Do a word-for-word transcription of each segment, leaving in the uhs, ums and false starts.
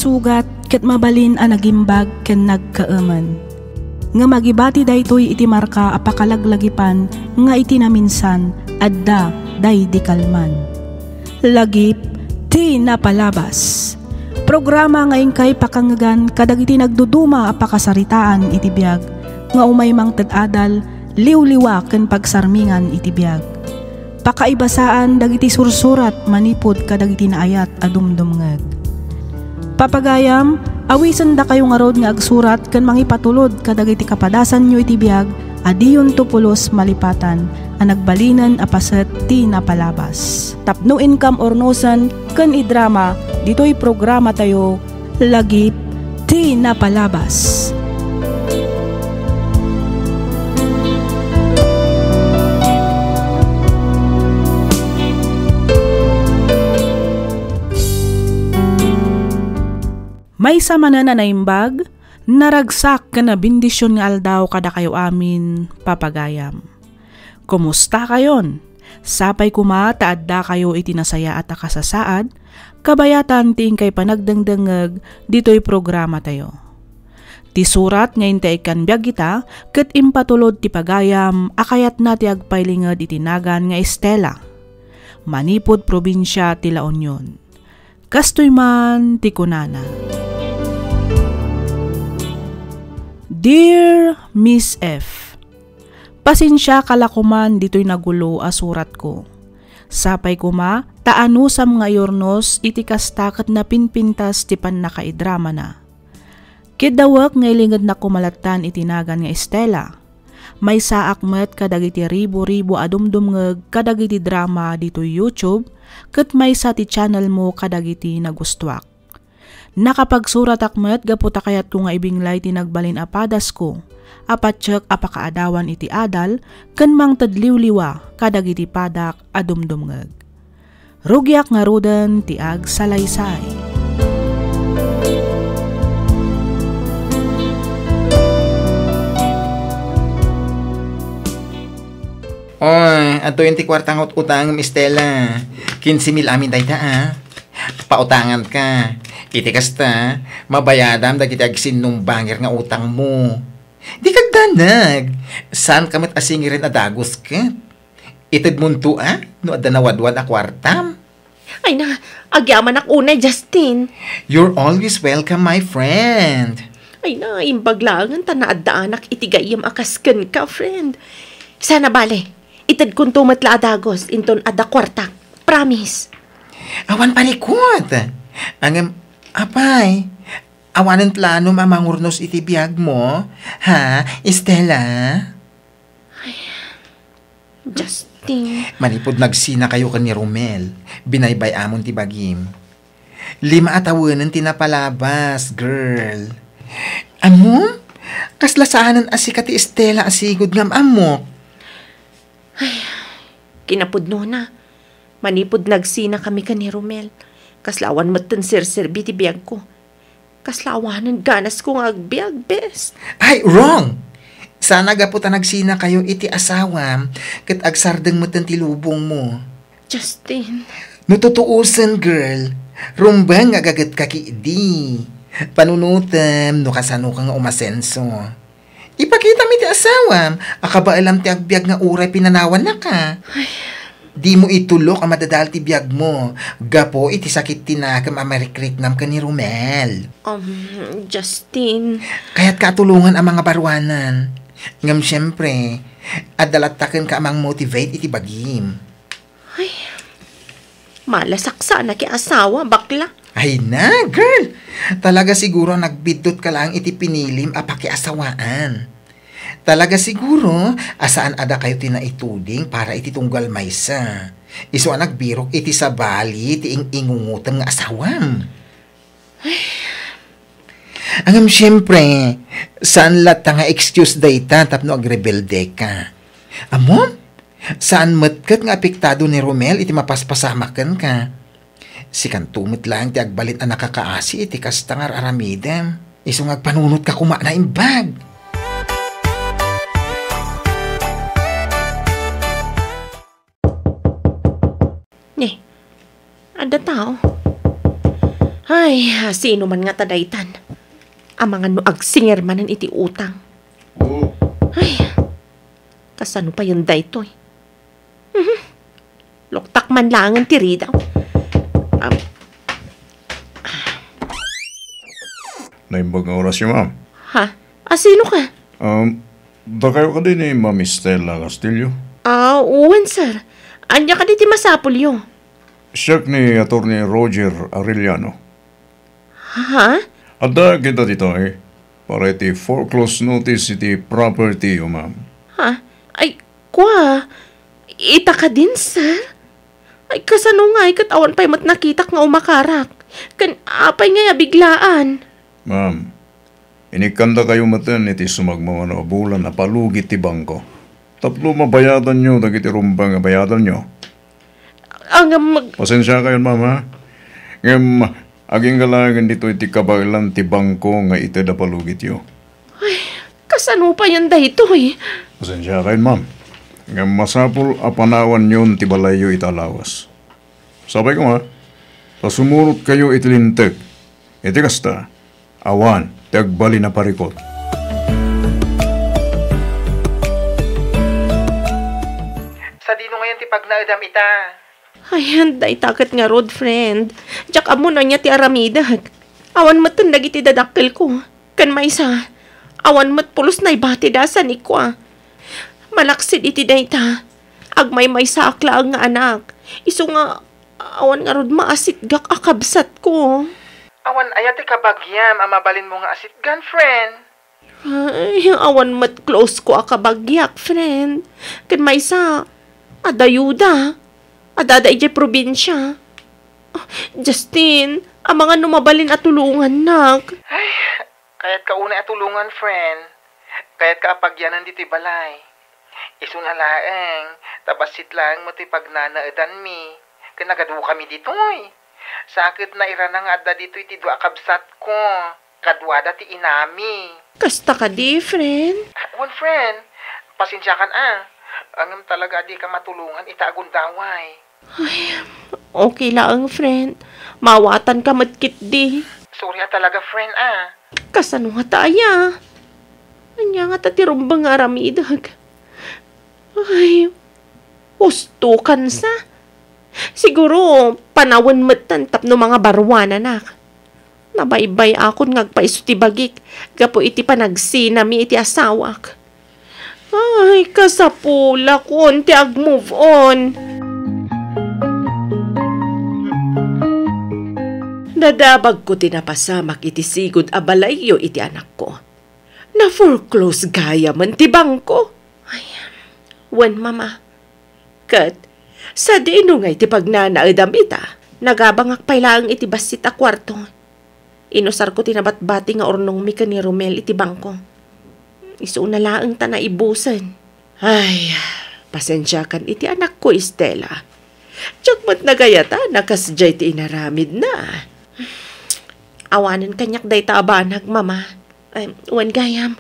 Sugat ket mabalin a nagimbag ken nagkaemen. Ngem agibati daytoy iti marka a pakalaglagipan nga iti naminsan, adda daydi kalman. Lagip ti napalabas. Programa nga inkay pakangngegan kadagiti nagduduma a pakasaritaan iti biag nga umay mangted adal, liwliwa ken pagsarmingan iti biag. Pakaibasaan dagiti sursurat manipud kadagiti naayat a dumdumngeg. Papagayam, awisendakayo ngarud nga agsurat ken mangipatulod kadagiti kapadasanyo iti biag a diyonto pulos malipatan a nagbalinen a paset ti napalabas. Tapno inkam urnosen ken idrama ditoy programatayo, Lagip ti Napalabas. Maysa manen a naimbag, naragsak ken nabendision nga aldaw kadakayo amin, papagayam. Kumustakayon? Sapay koma ta addakayo iti nasayaat a kasasaad, kabayatan ti inkay panagdengdengngeg ditoy programatayo. Ti surat nga intay ikkan biag ita ket impatulod ti pagayam a kayatna ti agpailinged iti nagan nga Estela, manipud probinsia ti La Union. Kastoy man ti kunana, Dear Miss F, pasensiaka la koman ditoy nagulo a suratko. Sapay koma ta anusam nga iurnos iti kasta ket napinpintas ti pannakaidramana. Kiddawek nga ilingednak koma lattan iti nagan nga Estela. Maysaak met kadagiti ribu-ribu a dumdumngeg kadagiti drama ditoy YouTube, ket maysa ti channelmo kadagiti nagustuak. Nakapagsuratak met gapu ta kayatko nga ibinglay ti nagbalin a padasko a patiek a pakaadawan iti adal ken mangted liwliwa kadagiti padak a dumdumngeg. Rugiak ngaruden ti agsalaysay. Oy, adtoyen ti kuarta nga ut-utangem, Estela. Kinse mil amin dayta, a. Pautanganka. Iti kasta, mabayadam dagiti agsinnumbanger nga utangmo. Dika agdanag. Saanka met a singiren a dagus ket. Itedmonto, a, no adda nawadwad a kuartam. Ay na, agyamanak unay, Justin. You're always welcome, my friend. Ay na, imbag laengen ta naaddaanak iti gayyem a kas kenka, friend. Sana bale, itedkonto met la a dagus inton adda kuartak. Promise. Awan parikut. Ngem, apay, awanen planom a mangurnos iti biagmo? Ha, Estela? Justin. Manipud nagsinakayo ken ni Romel, binaybay-amon ti bagim. Lima a tawenen ti napalabas, girl. Ammom? Kasla saanen a sika ti Estela a sigud nga am-ammok. Ay, kinapudnona. Manipud nagsinakami ken ni Romel, kasla awan metten serserbi ti biagko. Kasla awanen ganasko nga agbiag, bes. Ay, wrong! Sana gapu ta nagsinakayo iti asawam ket agsardeng metten ti lubongmo. Justin. No tutuosen, girl, rumbeng nga agagetka ketdi. Panunotem no kasanoka nga umasenso. Ipakitam iti asawam a kabaelam ti agbiag nga uray pinanawannaka. Ay. Dimo itulok a madadael ti biagmo gapu iti sakit ti nakem a marikriknam ken ni Romel. Um, Justin. Kayatka a tulongan a mangabaruanan. Ngem siempre, adda latta kenka a mangmotivate iti bagim. Ay, malasaksanak ti asawa, bakla. Ay na, girl! Talaga siguro a nagbiddut ka laeng iti pinilim a pakiasawaan. Talaga siguro a saan a dakayo ti naituding para iti tunggal maysa. Isu a nagbirok iti sabali ti ing-ingungotem nga asawam. Ngem siempre, saan latta nga excuse dayta tapno agrebeldeka. Ammom? Saan met ket nga apektado ni Romel iti mapaspasamak kenka. Sikanto met laeng ti agbalin a nakakaasi iti kasta nga ar-aramidem. Isu nga agpanunotka koma naimbag. Ni, adda tao. Ay, sino man ngata daytan? Amangan no agsingir manen iti utang. Ay, kasano payen daytoy? Mhm. Luktak man laengen ti ridaw. Am. Naimbag nga orasyo, ma'am. Ha? A, sino ka? Um, dakayo kadi ni Ma'am Stella Castillo? Ah, wen, sir. Ania kadi ti masapulyo? Siak ni Attorney Roger Arellano. Ha? Adda kita ditoy para iti foreclosed notice iti property yo, ma'am. Ha? Ay, kua, ita kadin, sir? Ay, kasano ngay ket awan pay met nakitak nga umakarak? Ken apay ngay a biglaan? Ma'am, inikkandakayo metten iti sumagmamano a bulan a palugit ti bangko tapno mabayadanyo dagiti rumbeng a bayadanyo. Ngem mag- Pasensiakayon, ma'am, ha? Ngem agingga laengen ditoy ti kabaelan ti bangko nga ited a palugityo. Ay, kasano payen daytoy? Pasensiakayon, ma'am. Ngem masapul a panawanyon ti balayyo ita a lawas. Sapay koma, ta sumurotkayo iti Linteg. Iti kasta, awan ti agbalin a parikut. Sadino ngayon ti pagnaedam ita? Ay, dayta ket ngarud, friend. Diak ammo no ania ti aramidek. Awan metten dagiti dadakkelko. Ken maysa, awan met pulos naibatida a sanikua. Malaksid iti dayta, agmaymaysaak laeng nga anak. Isu nga, awan ngarud maasitgak a kabsatko. Awan aya ti kabagiam a mabalinmo nga asitgan, friend? Ay, awan met close ko a kabagiak, friend. Ken maysa, adda ayuda. Adda idiay probinsia. Ah, Justin, amangan no mabalin a tulongannak. Ay, kayatka unay a tulongan, friend. Kayatka a pagyanan ditoy balay. Isuna laeng, ta bassit laeng met ti pagnanaedanmi. Ken nagadukami ditoy. Sakit na irana nga adda ditoy ti dua a kabsatko. Kaduada ti inami. Kasta kadi, friend? Ah, wen, friend. Pasensiakan, a. Ngem talaga a dika matulongan ita a gundaway. Ay, okay laeng, friend. Maawatanka met ketdi. Sorry a talaga, friend, a. Kasano ngata aya? Ania ngata ti rumbeng nga aramidek? Ay, ustokan sa. Siguro, panawen metten tapno mangabaruananak. Nabaybay-akon nga agpaiso ti bagik gapu iti panagsinami iti asawak. Ay, kasapulakon ti ag-move on. Nadabagko ti napasamak iti sigud a balayyo iti anakko. Na-foreclose gayamen ti bangko. Ay, wen, Mama. Ket, sadino ngay ti pagnanaedam ita? Nagabangak pay laeng iti bassit a kuarto. Inusarko ti nabatbati nga urnongmi ken ni Romel iti bangko. Isuna laeng ta naibusen. Ay, pasensiakan iti anakko, Estela. Diak met nagayatan a kasdiay ti inaramidna. Awanen kaniak dayta a banag, Mama. Ay, wen gayam.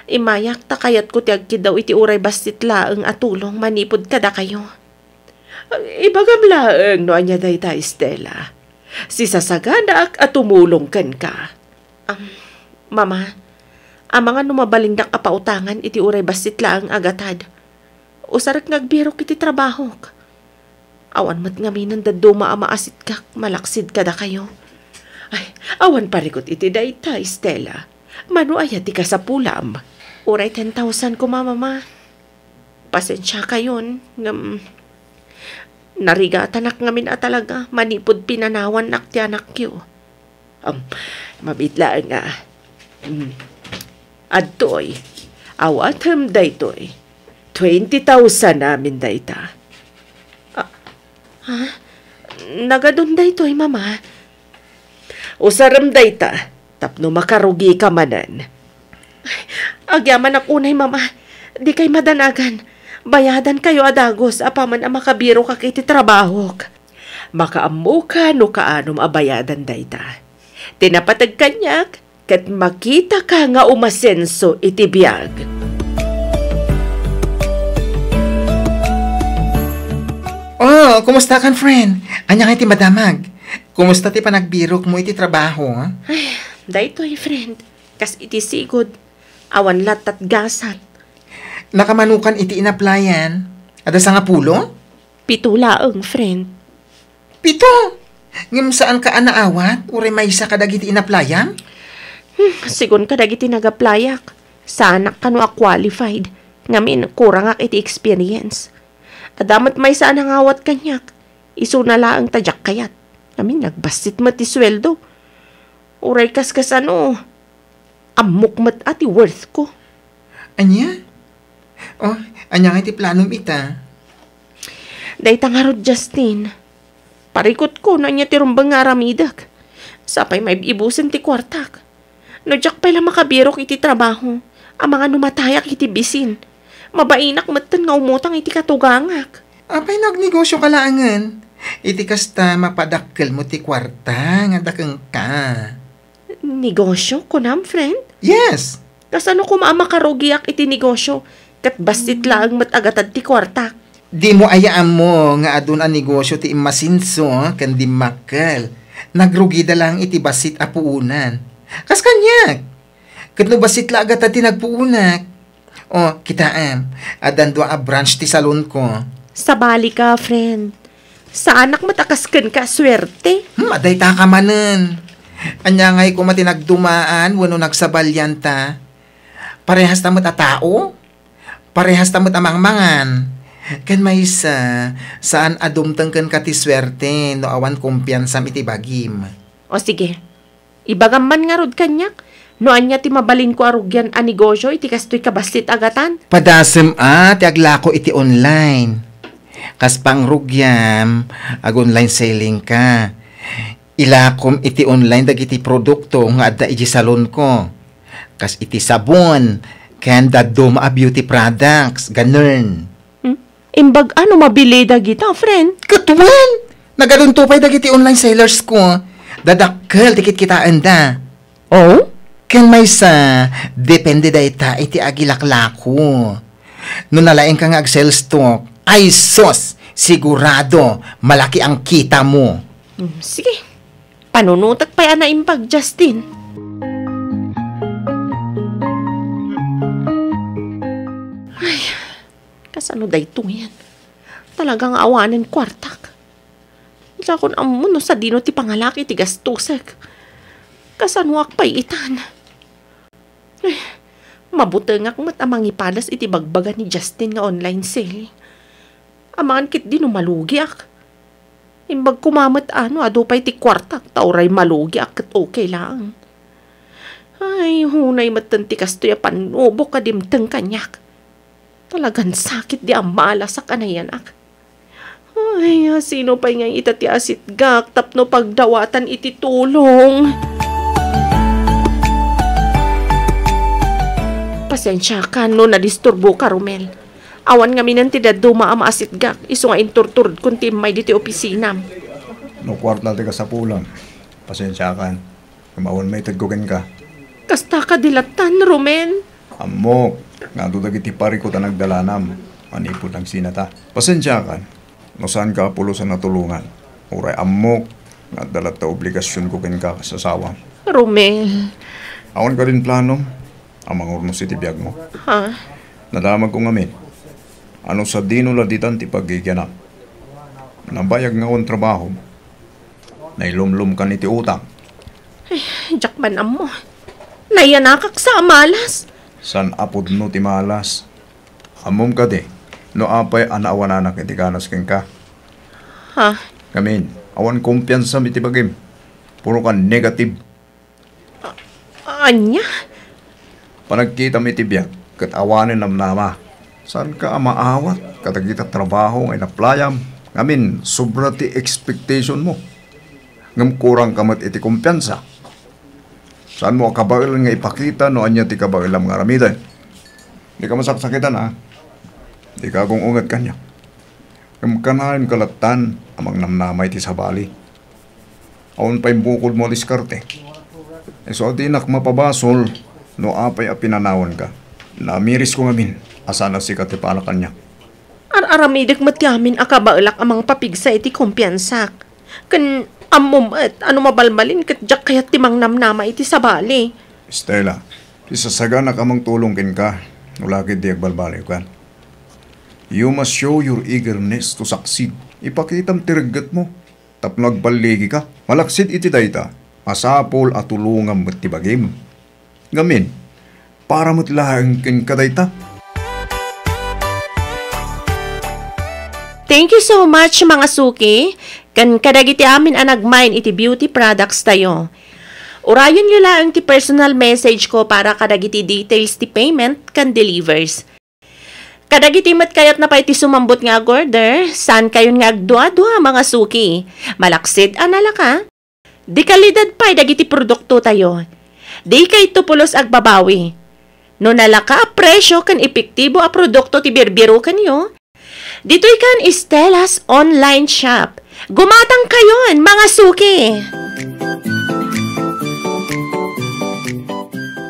Immayak ta kayatko ti agkiddaw iti uray bassit laeng a tulong manipud kadakayo. Ibagam laeng no ania dayta, Estela. Sisasaganaak a tumulong kenka. Am, Mama, amangan no mabalindak a pautangan iti uray bassit laeng a gatad. Usarek nga agbirok iti trabahok. Awan met ngamin dadduma a maasitkak malaksid kadakayo. Ay, awan parikut iti dayta, Estela. Mano aya ti kasapulam? Uray ten thousand koma, Mama. Pasensiakayon, ngem narigatanak ngamin a talaga manipud pinanawannak ti anakyo. Am, mabiit laeng a. Mm. Adtoy. Awatem daytoy. Twenty thousand amin dayta. Ah, ha? Nagadun daytoy, Mama. Usarem dayta tapno makarugika manen. Agyamanak unay, Mama. Dikay madanagan. Bayadankayo a dagus apaman a makabirokak iti trabahok. Makaammoka no kaanom a bayadan dayta. Ti napateg kaniak, ket makitaka nga umasenso iti biag. Oh, kumustakan, friend? Ania ngay ti madamag? Kumusta ti panagbirokmo iti trabaho? Ay, daytoy, friend. Kas iti sigud, awan lattat gasat. Nakamanukan iti inaplayan? Adda sangapulo? Pito laeng, friend. Pito? Ngem saanka a naawat? Uray maysa kadagiti inaplayam? Hmm, sigun kadagiti nagaplayak, saanak kano a qualified. Ngamin, kurangak iti experience. Adda met maysa a nangawat kaniak. Isuna laeng ta diak kayat. Ngamin, nagbassit met ti sueldo. Uray kaskasano, ammok met a ti worth ko. Ania? Oh, ania nga iti planom ita? Dayta ngarud, Justin. Parikutko no ania ti rumbeng nga aramidek. Sapay maib-ibusen ti kuartak. No diak pay la makabirok iti trabaho, amangan no matayak iti bisin. Mabainak metten nga umutang iti katugangak. Apay no agnegosyo ka laengen? Iti kasta, mapadakkelmo ti kuarta nga adda kenka. Negosyo, kunam, friend? Yes. Kasano koma a makarugiak iti negosyo? Ket bassit laeng met a gatad ti kuartak. Dimo aya ammo nga adun a negosyo ti immasinso ken dimmakkel? Nagrugida laeng iti bassit a puonan. Kas kaniak? Ket no bassit la a gatad ti nagpuonak? O, kitaem, addan dua a branch ti salonko. Sabali ka, friend. Saanak met a kas kenka a suerte. Hmm, adda ita ka manen. Ania ngay koma ti nagdumaan wenno nagsabalian ta? Parehas ta met a tao? Parehas ta met a mangmangan? Ken maysa, saan a dumteng kenka ti suerte no awan kumpiansam iti bagim. O sige, ibagam man ngarud kaniak no ania ti mabalinko a rugian a negosyo iti kastoy kabassit a gatan. Padasem a ti aglako iti online. Kas pangrugiam, ag-online selling ka. Ilakom iti online dagiti produkto nga adda iti salonko. Kas iti sabon, ken dadduma a beauty products, ganern. Hmm? Imbag a no mabili dagita, friend? Ket wen, nagadunto pay dagiti online sellers ko. Dadakkel ti kitkitaenda. Oh? Ken maysa, depende dayta iti agilaklako. No nalaingka nga ag-sales talk, ay sus, sigurado, malaki ang kita mo. Hmm, sige. Panunotek pay a naimbag, Justin. Ay, kasano daytoyen? Talaga nga awanen kuartak. Diakon ammo no sadino ti pangalak iti gastosek. Kasanoak pay itan? Eh, mabutengak met a mangipadas iti bagbaga ni Justin nga online selling. Amangan ketdi no malugiak. Imbag koma met a no adu pay ti kuartak ta uray malugiak ket okay laeng. Ay, unay metten ti kastoy a pannubok a dimteng kaniak. Talagan sakit di a malasak a nayanak. Ay, sino pay ngay ita ti asitgak tapno pagdawatan iti tulong? Pasiensiakan no nadisturboka, Romel. Awan ngaminen ti dadduma a maasitgak, isu nga inturturedkon ti immay ditoy opisinam. No kuarta ti kasapulam, pasiensiakan. Ngem awan maitedko kenka. Kasta kadi lattan, Romel? Ammok nga adu dagiti parikut a nagdalanam manipud nagsinata. Pasiensiakan no saanka a pulos a natulongan. Uray ammok nga adda latta obligasionko kenka kas asawam. Romel. Awan kadin planom a mangurnos iti biagmo? Ha? Nadamagko ngamin a no sadino la ditan ti paggigianam. Nabayag nga awan trabahom. Nailumlomkan iti utang. Ay, diak man ammo. Nayanakak sa a malas. Saan a pudno ti malas? Ammom kadi no apay a naawananak iti kanas kenka? Ha? Ngamin, awan kumpiansam iti bagim. Puro ka negative. Ania? Panagkitam iti biag ket awanen namnama. Saanka a maawat kadagita trabaho nga inaplayam ngamin sobra ti expectation mo. Ngem kurangka met iti kumpiansa. Saanmo a kabaelan nga ipakita no ania ti kabaelam nga aramiden. Dika masaksakitan, a. Dika agung-unget kaniak. Ngem kanayon ka lattan a mangnamnama iti sabali. Awan pay bukodmo a diskarte. Isu a dinak mapabasol no apay a pinanawanka. Namirisko ngamin a saan a sika ti para kaniak. Ar-aramidek met ti amin a kabaelak a mangpapigsa iti kumpiansak. Ken Ammom met a no mabalbalin ket diak kayat ti mangnamnama iti sabali. Stella, sisasaganak a mangtulong kenka no la ketdi agbalbaliwka. You must show your eagerness to succeed. Ipakitam ti reggetmo tapno agballigika. Malaksid iti dayta, masapul a tulongam met ti bagim. Ngamin, para met laeng kenka dayta. Thank you so much, mga suki, ken kadagiti amin a nagmain iti beauty products tayo. Urayonyo laeng ti personal message ko para kadagiti details ti payment ken delivers. Kadagiti met kayatna pay ti sumambut nga agorder, saankayon nga agduadua, mga suki. Malaksid a nalaka, de kalidad pay dagiti produktotayo. Dikayto pulos agbabawi. No nalaka a presyo ken epektibo a produkto ti birbirokenyo, ditoy kan Estella's online shop. Gumatangkayon, mga suki!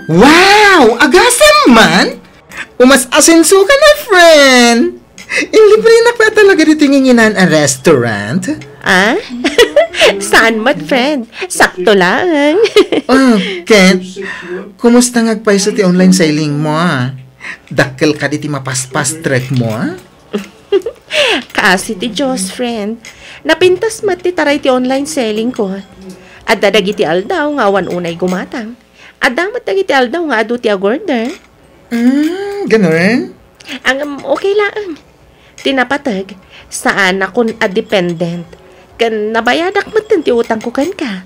Wow! Agasem man! Umas-asensoka na, friend! Inlibrenak pay talaga ditoy nginginan a restaurant? Ah? Saan met, friend? Sakto laeng. Oh, ket, kumusta nga agpayso ti online selling mo, ah? Dakkel kadi ti mapaspas trek mo, ah? Kaasi ti Diyos, friend. Napintas met ti taray ti online selling ko. Adda dagiti aldaw nga awan unay gumatang. Adda met dagiti aldaw nga adu ti agorder. Mm, ganun? Ang, um, okay laeng. Ti napateg, saanakon a dependent. Ken nabayadak metten ti utangko kenka.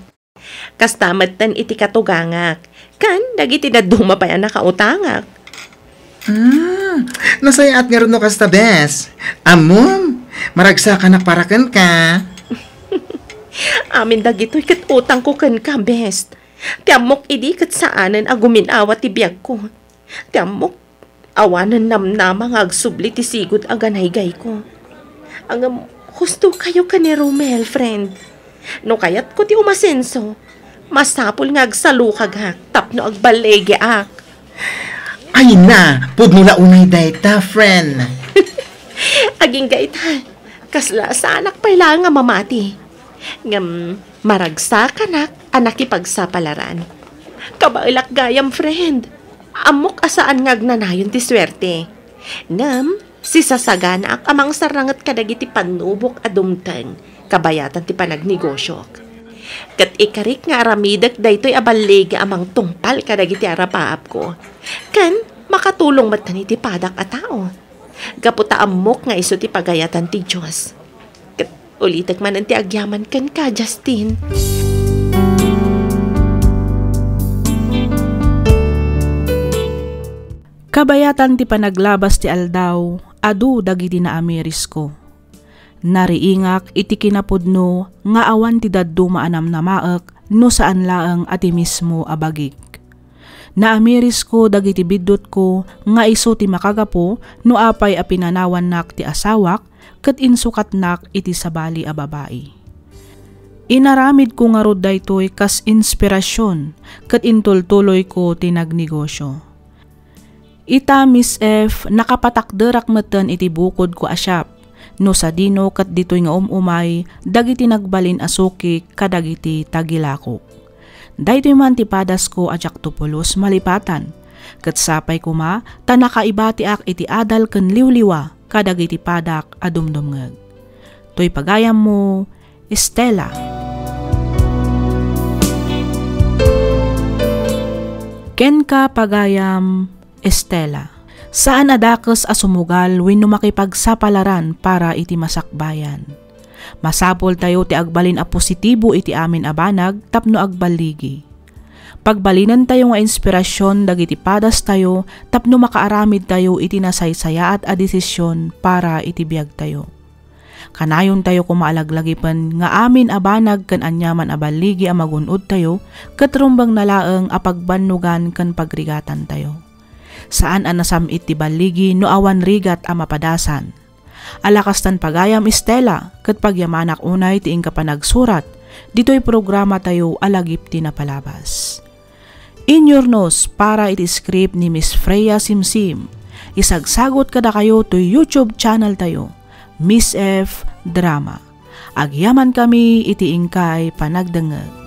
Kasta metten iti katugangak, ken dagiti dadduma pay a nakautangak. Mm, nasayaat ngarud no kasta, bes. Ammom, maragsakanak para kenka. Amin dagitoy ket utangko kenka, bes. Ti ammok idi ket saanen a gumin-awa ti biagko. Ti ammok, awanen namnama nga agsubli ti sigud a ganaygayko. Ngem, husto kayo ken ni Romel, friend. No kayatko ti umasenso, masapul nga agsalukagak tapno agballigiak. Ay na, pudno la unay dayta, friend. Agingga ita, kasla saanak pay laeng a mamati. Ngem, maragsakanak a nakipagsapalaran. Kabaelak gayam, friend. Ammok a saan nga agnanayon ti suerte. Ngem, sisasaganaak a mangsarranget kadagiti pannubok a dumteng kabayatan ti panagnegosiok. Ket ikarik nga aramidek daytoy a balligi a mangtungpal kadagiti arapaapko. Ken makatulong metten iti padak a tao. Gapu ta ammok nga isu ti pagayatan ti Dios. Ket ulitek manen ti agyaman kenka, Justin. Kabayatan ti panaglabas ti aldaw, adu dagiti naamirisko. Nariingak iti kinapudno nga awan ti dadduma a namnamaek no saan laeng a ti mismo a bagik. Naamirisko dagiti biddutko nga isu ti makagapu no apay a pinanawannak ti asawak ket insukatnak iti sabali a babai. Inaramidko ngarud daytoy kas inspirasion ket intultuloyko ti nagnegosio. Ita, Miss F, nakapatakderak metten iti bukodko a shop, no sadino ket ditoy nga um-umay dagiti nagbalin a suki kadagiti tagilakok. Daytoy man ti padasko a diakto pulos malipatan, ket sapay koma ta nakaibatiak iti adal ken liwliwa kadagiti padak a dumdumngeg. Toy pagayammo, Estela. Kenka, pagayam, Estela. Saan a dakes a sumugal wenno makipagsapalaran para iti masakbayan. Masapultayo ti agbalin a positibo iti amin a banag tapno agballigi. Pagbalinentayo nga inspirasion dagiti padastayo tapno makaaramidtayo iti nasaysayaat a desisyon para iti biagtayo. Kanayontayo koma a laglagipen nga amin a banag ken aniaman a balligi a magun-odtayo ket rumbengna laeng a pagbannogan ken pagrigatantayo. Saan a nasam-it ti balligi no awan rigat a mapadasan. Ala kastan pagayam, Estela, ket pagyamanak unay ti inka panagsurat ditoy programatayo a lagip ti napalabas. Inyurnos para iti script ni Miss Freya Simsim. Isagsagot kadakayo toy YouTube channel tayo, Miss F Drama. Agyamankami iti inkay panagdengngeg.